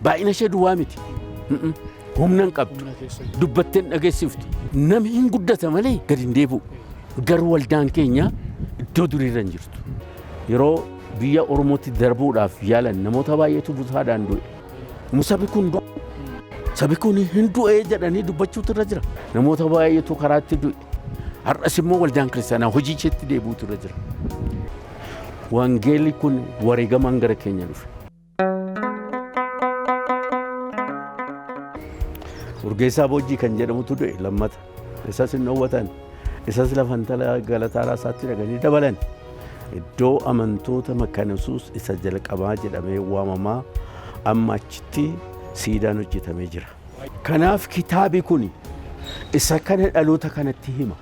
Baay'ina ishee duwwaa miti. Humna hin qabdu. Dubbattee hin dhageessiftu. Namni hin guddata malee gadi hin deebi'u. Garuu waldaan keenya iddoo duriirra hin jirtu. Yeroo biyya Oromootti darbuudhaaf yaalan namoota baay'eetu butaadhaan du'e. Sabi kun du'e. Sabi kun hin du'ee jedhanii dubbachuutu irra jira. Namoota baay'eetu karaatti du'e. Har'as immoo waldaan kiristaanaa hojii isheetti deebi'uutu irra jira. Wangeelli kun wareegamaan gara keenya dhufe. Urgeessaa Boojjii kan jedhamutu du'e lammata. Isas hin dhoowwatan. Isas lafa intala Galataa Raasaatti dhaqanii dabalan. Iddoo amantoota Makaana Yesuus isa jalqabaa jedhamee waamamaa amma achitti siidaan hojjetamee jira. Kanaaf kitaabi kun isa kana dhaloota kanatti hima.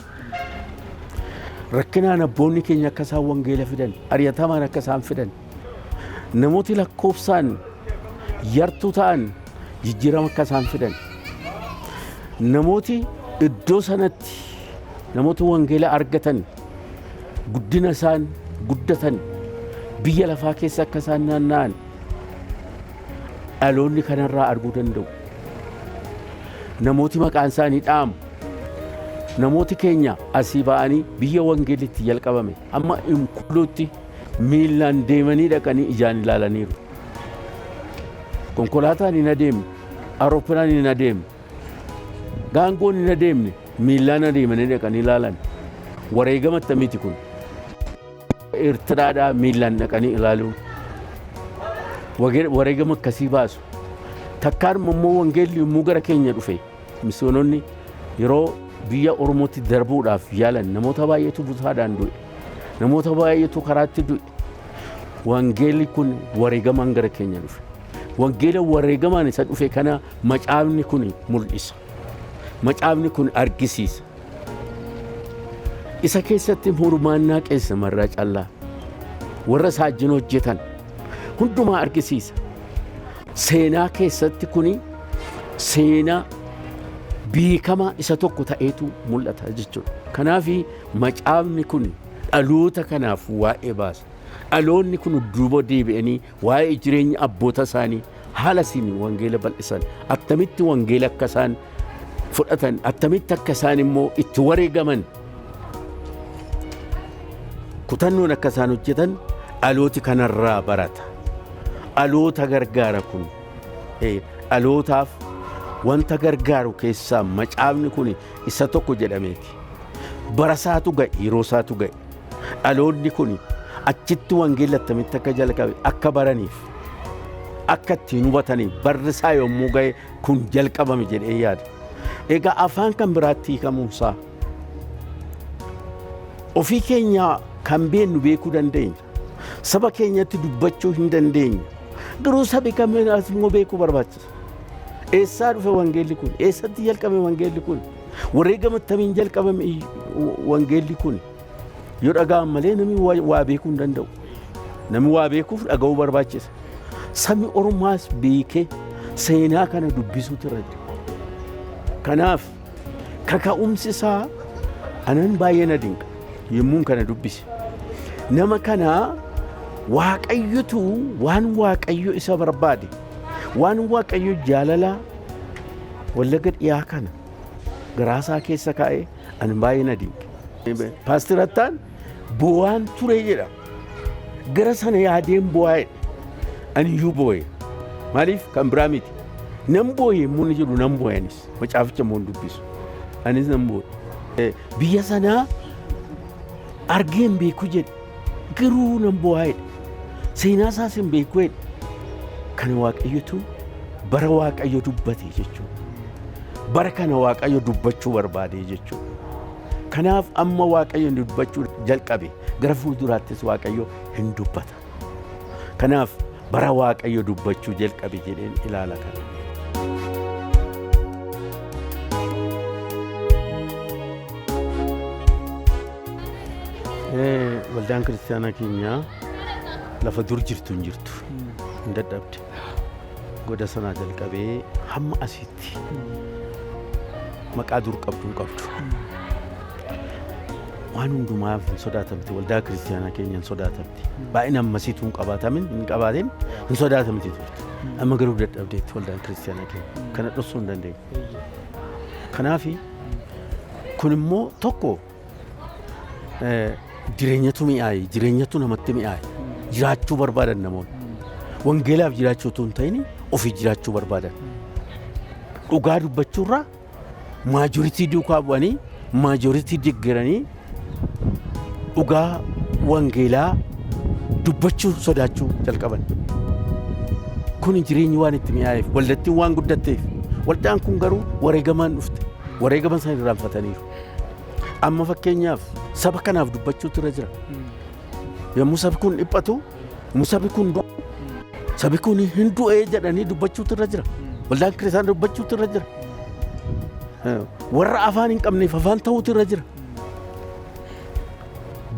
Rakkinaan abboonni keenya akka isaan wangeela fidan, ari'atamaan akka isaan fidan, namooti lakkoofsaan yartuu ta'an jijjiirama akka isaan fidan, namooti iddoo sanatti namooti wangeela argatan guddina isaan guddatan biyya lafaa keessa akka isaan naanna'an dhaloonni kanarraa arguu danda'u. Namooti maqaan isaanii dha'amu. Namooti keenya asii ba'anii biyya wangeelitti jalqabame amma Imkullootti miillaan deemanii dhaqanii ijaan ilaalaniiru. Konkolaataan hin adeemne, aerooppilaan hin adeemne, gaangoon hin adeemne, miillaan adeemanii dhaqanii ilaalan. Wareegama attamiiti kun? Eertiraadhaa miillaan dhaqanii ilaaluun wareegama akkasii baasu. Takkaanuma immoo wangeelli yommuu gara keenya dhufe misiyoononni yeroo biyya Oromootti darbuudhaaf yaalan namoota baay'eetu butaadhaan du'e. Namoota baay'eetu karaatti du'e. Wangeelli kun wareegamaan gara keenya dhufe. Wangeela wareegamaan isa dhufe kana macaafni kun mul'isa. Macaafni kun argisiisa. Isa keessatti hirmaannaa qeessa Marraa Callaa warra isaa wajjin hojjetan hundumaa argisiisa. Seenaa keessatti kuni seenaa beekamaa isa tokko ta'eetu mul'ata jechuudha. Kanaaf macaafni kun dhaloota kanaaf waa'ee baasa. Dhaloonni kun duuba deebi'anii waa'ee jireenya abboota isaanii haala isiin wangeela bal'isan, attamitti wangeela akka isaan fudhatan, attamitti akka isaan immoo itti wareegaman, kutannoon akka isaan hojjetan dhalooti kanarraa barata. Dhaloota gargaara kun. Dhalootaaf wanta gargaaru keessaa macaafni kun isa tokko jedhameeti. Bara isaatu ga'e, yeroo isaatu ga'e. Dhaloonni kun achitti wangeela attamitti akka jalqabe akka baraniif, akka ittiin hubataniif barri isaa yommuu ga'e kun jalqabame jedhee yaada. Egaa afaan kan biraatti hiikamuunsaa ofii keenya kan beennu beekuu dandeenya. Saba keenyatti dubbachuu hin dandeenya. Garuu sabi kamiin immoo beekuu barbaachisa. Eessaa dhufe wangeelli kun? Eessatti jalqabe wangeelli kun? Wareegama attamiin jalqabame wangeelli kun? Yoo dhaga'an malee namni waa beekuu hin danda'u. Namni waa beekuuf dhaga'uu barbaachisa. Sabni Oromaas beekee seenaa kana dubbisuutu irra jira. Kanaaf kaka'umsi isaa anan baay'ee na dinqa yommuun kana dubbise. Nama kana Waaqayyotu waan Waaqayyo isa barbaade, waan Waaqayyo jaalala Wallagga dhiyaa kana garaasaa keessa kaa'ee ani baay'ee na dinqe. Paasterattaan boo'aan ture jedha. Gara sana yaadeen boo'aa jedha. Ani iyyuu boo'e. Maaliif kan biraa miti. Nan boo'e immoo inni jedhu nan boo'e anis. Macaaficha immoo hin dubbisu. Anis nan boo'e. Biyya sanaa argee hin beeku jedhe. Garuu nan boo'aa jedhe. Seenaa isaas hin beeku jedhe. Kana Waaqayyotu bara Waaqayyo dubbate jechuudha. Bara kana Waaqayyo dubbachuu barbaade jechuudha. Kanaaf amma Waaqayyo dubbachuu jalqabe gara fuulduraattis Waaqayyo hin dubbata. Kanaaf bara Waaqayyo dubbachuu jalqabe jedheen ilaala kana. Waldaan kiristaanaa keenyaa lafa dur jirtu hin jirtu. Hin dadhabde. Goda sanaa jalqabee hamma asiitti maqaa dur qabdu hin qabdu. Waan hundumaaf hin sodaatamti. Waldaa kiristaanaa keenya hin sodaatamti. Baay'ina ammasiitu hin qabaatamin hin qabaatin hin sodaatamti turte. Amma garuu dadhabdeetti waldaan kiristaanaa keenya. Kana dhoksuu hin dandeenyu. Kanaafi kun immoo tokko jireenyatu mi'aaye, jireenyatu namatti mi'aaye. Jiraachuu barbaadan namoonni. Wangeelaaf jiraachuu utuu hin ta'in ofii jiraachuu barbaadan. Dhugaa dubbachuurraa majority duukaa bu'anii, majority deeggaranii, dhugaa wangeelaa dubbachuu sodaachuu jalqaban. Kun jireenyi waan itti mi'aayeef, waldattiin waan guddatteef. Waldaan kun garuu wareegamaan dhufte. Wareegama sana irraanfataniiru. Amma fakkeenyaaf saba kanaaf dubbachuutu irra jira. Yommuu sabi kun dhiphatu, yommuu sabi kun du'u, sabi kun hin du'ee jedhanii dubbachuutu irra jira. Waldaan kiristaanaa dubbachuutu irra jira. Warra afaan hin qabneef afaan ta'uutu irra jira.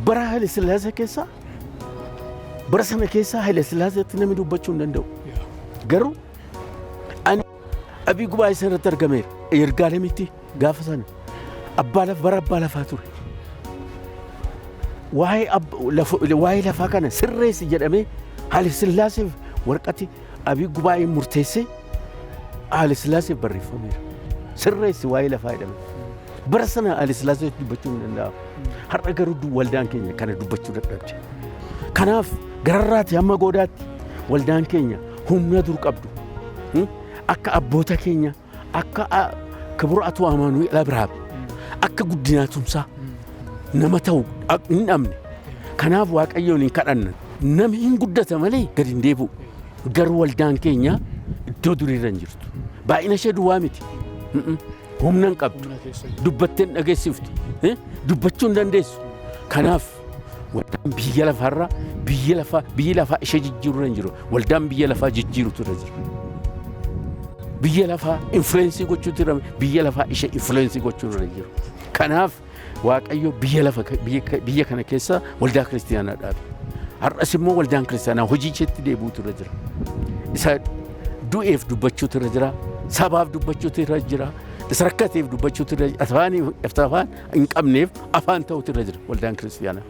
Bara Haile Sillaasee keessa, bara sana keessa Haile Sillaaseetti namni dubbachuu hin danda'u. Garuu ani abii gubaa isa irratti argameera. Yirgaalemitti gaafa sana abbaa lafa, bara abbaa lafaa ture. Waa'ee lafaa kana sirreessi jedhamee Haile Sillaaseef warqati abii gubaa'ee murteessee Haile Sillaaseef barreeffameera. Sirreessi waa'ee lafaa jedhame. Bara sana Haile Sillaaseef dubbachuu hin danda'amu. Har'a garuu waldaan keenya kana dubbachuu dadhabde. Kanaaf gararraati hamma goodaatti waldaan keenya humna dur qabdu, akka abboota keenya, akka ክቡር አቶ አማኑኤል አብርሃም, akka Guddinaa Tumsaa nama ta'u hin dhabne. Kanaaf Waaqayyoon hin kadhanna. Namni hin guddata malee gadi hin deebi'u. Garuu waldaan keenya iddoo duriirra hin jirtu. Baay'ina ishee duwwaa miti. Humna hin qabdu. Dubbattee hin dhageessiftu. Dubbachuu hin dandeessu. Kanaaf waldaan biyya lafaarraa biyyi lafaa ishee jijjiiruu hin jiru. Waldaan biyya lafaa jijjiirutu irra jira. Biyya lafaa influence gochuutu irra, biyya lafaa ishee influence gochuu irra jiru. Kanaaf Waaqayyo biyya kana keessa waldaa kiristiyaanaa dhaabe. Har'as immoo waldaan kiristiyaanaa hojii isheetti deebi'uutu irra jira. Isa du'eef dubbachuutu irra jira. Sabaaf dubbachuutu irra jira. Isa rakkateef dubbachuutu irra jira. Afaan hin qabneef afaan ta'utu irra jira waldaan kiristiyaanaa.